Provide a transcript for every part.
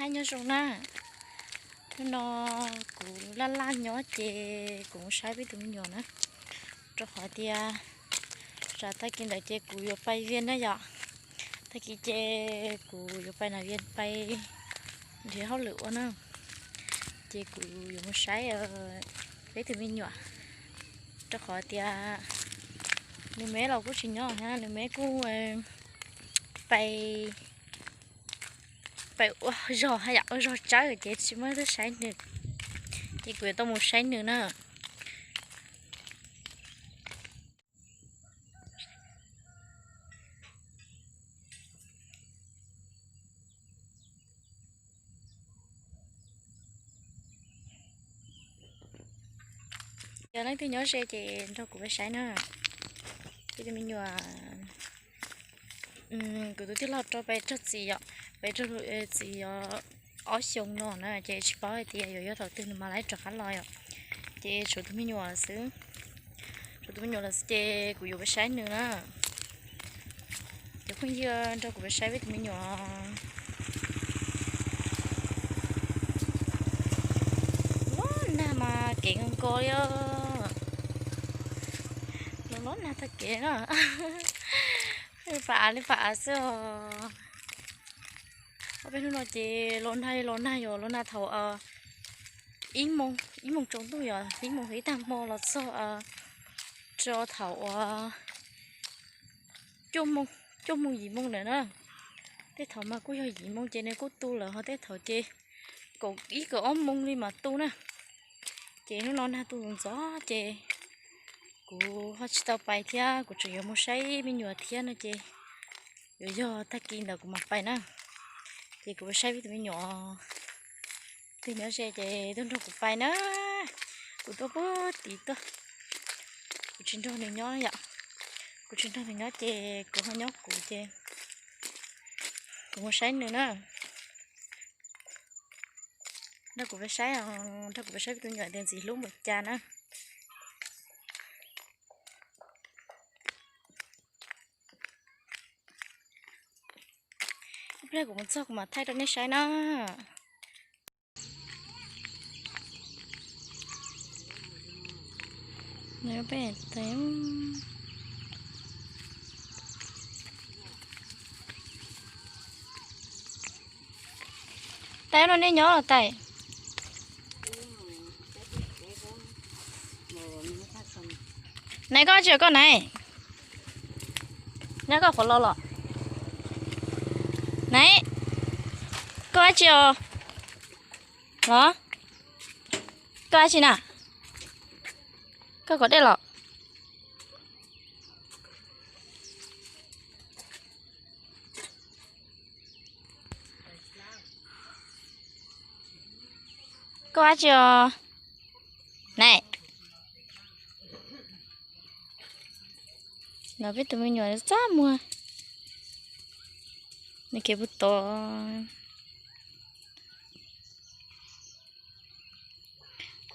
Hais nyob zoo na, hnub no kuv laj laj nyob ces kuv mus saib peb tus me nyuam na, rau qhov tias tsam tag kis ntawd ces kuv yuav pais Vias na yom. Tag kis ces kuv yuav pais na Vias pais nrhiav hauj lwm ua na, ces kuv yuav mus saib peb tus me nyuam, rau qhov tias nws me los kuj tsis nyob thiab, nws me kuj pais pais ua zog haj yam ua zog tsawb ces tsis muaj leej twg saib nws, ces kuv yuav tau mus saib nws na. Yog leej twg nyob ze ces nrog kuv peb saib na. Peb tus me nyuam, kuv tus tij laug rau peb raug txim yom, peb raug txim yog ob xyoo no na ces tsis paub hais tias yuav yog thaum twg nws mam li rov qab los yom. Ces tshuav tus me nyuam lawm xwb, tshuav tus me nyuam lawm xwb ces kuv yuav peb saib nws na. Cov phooj ywg nrog kuv peb saib peb tus me nyuam. Los nag mas kev nkaus nkaus li os. Los los nag tag kev na. Pab av li pab av xwb os. Ob peb hnub no ces los nag los nag yog los nag thaum ib moos, ib moos tsaus ntuj yog ib moos ib tag hmo los txog tso thaum uas cuaj moos yim moos ntawd na. Tej thaum mas kuj yog yim moos ces nws kuj tu lawm, ho tej thaum ces kaum ib kaum ob moos li mas tu na. Ces hnub no nag tu ntxov ces kuv ho tsis tau pais thiab, kuv tseem yuav mus saib me nyuam thiab no ces yuav yog tag kis ntawd kuv mam pais na. Ces kuv pais saib peb tus me nyuam, tus nyob ze ces tuaj nrog kuv pais na. Kuv tuaj puag tid tuaj, kuv tsis nrog nws nyob yom. Kuv tsis nrog nws nyob ces kuv ho nyob kuv ces kuv mus saib nws na. Nrog kuv pais saib, nrog kuv pais saib peb tus me nyuam tias ntxim hlub npaum cas na. Ib pliag kuv mus txog kuv mam thaij rau nej saib na. Tais no nej nyob los tais? Nais koj tsis koj nais? Nyob koj qhuav los los? Nais, koj dab tsi os? Los, koj dab tsi na? Koj kom dej los? Koj dab tsi os? Nais, los peb tus me nyuam txaj muag, nws kev puag tom.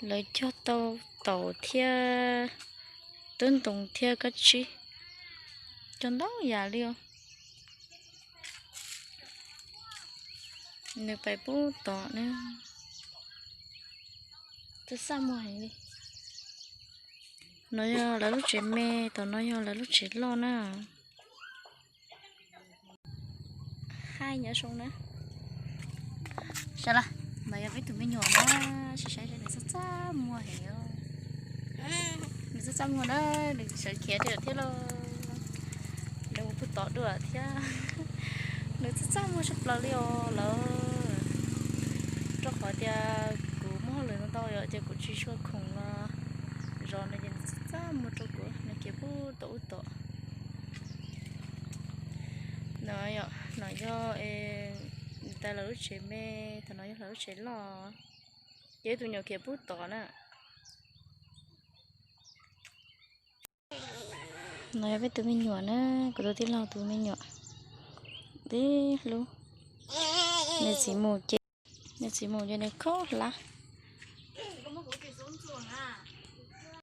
Lawv cog tau taum thiab tub ntoo thiab kab tsib, cog ntau yam li os. Nws pais puag tom na. Txaj txaj muag heev li. No yog lawv lub tsev me, tom no yog lawv lub tsev loj na. Hais nyob zoo na. Sawv los, mas yog peb tus me nyuam na, saib saib nws txaj txaj muag heev. Nws txaj txaj muag na, nws sawv khiav thiab thiab lauj. Nws mus puag tom dua thiab. Nws txaj txaj muag tshaj plaws li os lawv. Rau qhov tias kuv muaj hauj lwm ntau ntau yom, ces kuv tsis tshua khoom los zov nws ces nws txaj txaj muag rau kuv, nws khiav puag tom ub tom. No, no yog tais lawv lub tsev me, thaum no yog lawv lub tsev loj. Ces tus nyuam khiav puag tom na. No yog peb tus me nyuam na, kuv tus tij laug tus me nyuam. Tib hlub. Nws txiv mus ces, nws txiv mus ces nws khob hlab.